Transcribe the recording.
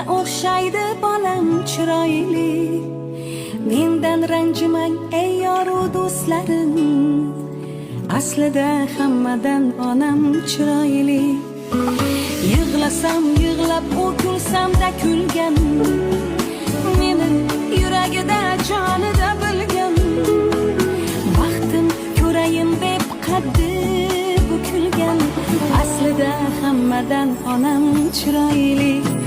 O'xshaydi bolam chiroyli. Mendan ranjimang, ey yoru do'stlarim, aslida hammadan onam chiroyli. Yig'lasam yig'lab, u kulsamda kulgan, meni yuragida, jonida bilgan. Baxtim ko'rayin deb qaddi bukilgan, aslida hammadan onam chiroyli.